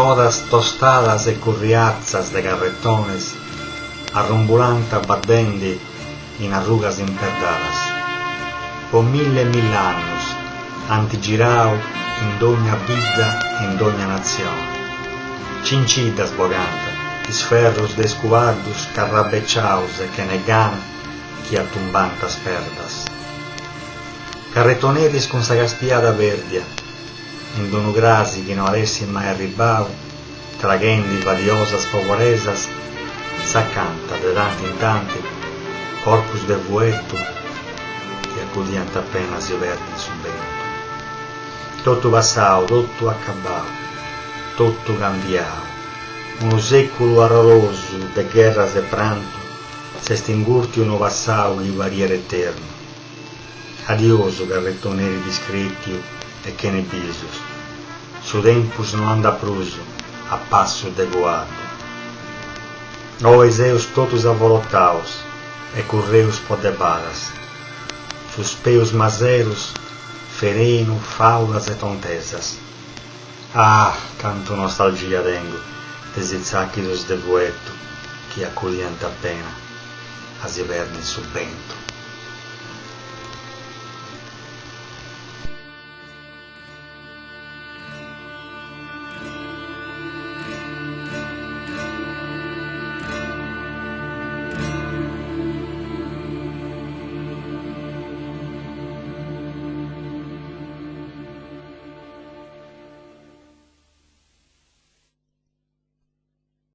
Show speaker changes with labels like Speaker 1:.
Speaker 1: Codas tostadas e curriarzas de carretones arrumbulànt baddendi in arrugas imperdadas. Po milli e mill'annus ant girau in dogna bidda e in dogna natzione. Cinciddas bogànt is ferrus de is cuaddus carrabeciaus e chene gana chi atumbànt is perdas. Carretoneris cun sa castiada pèrdia in d'unu crasi chi no at essi mai arribbau, traghendi fadiosas poboresas, tzacànt de tanti in tanti corpus de fuetu chi acudiant apena a si perdi in su bentu. Totu passau, totu acabau, totu cambiau, unu sèculu arrorosu de gherras e prantu s'est ingurtiu unu passau chi pariat eternu. Adiosu carretoneri discrètiu e chene bisus, su tempus no andat prus a passu de cuaddu. Oi seus totus avolotaus e curreus po debadas. Suspeus maserus, ferenu, faulas e tontesas. Ah, cantu nostalgia tengu de is tzàchidus de fuetu chi acudiant apena a si perdi in su bentu.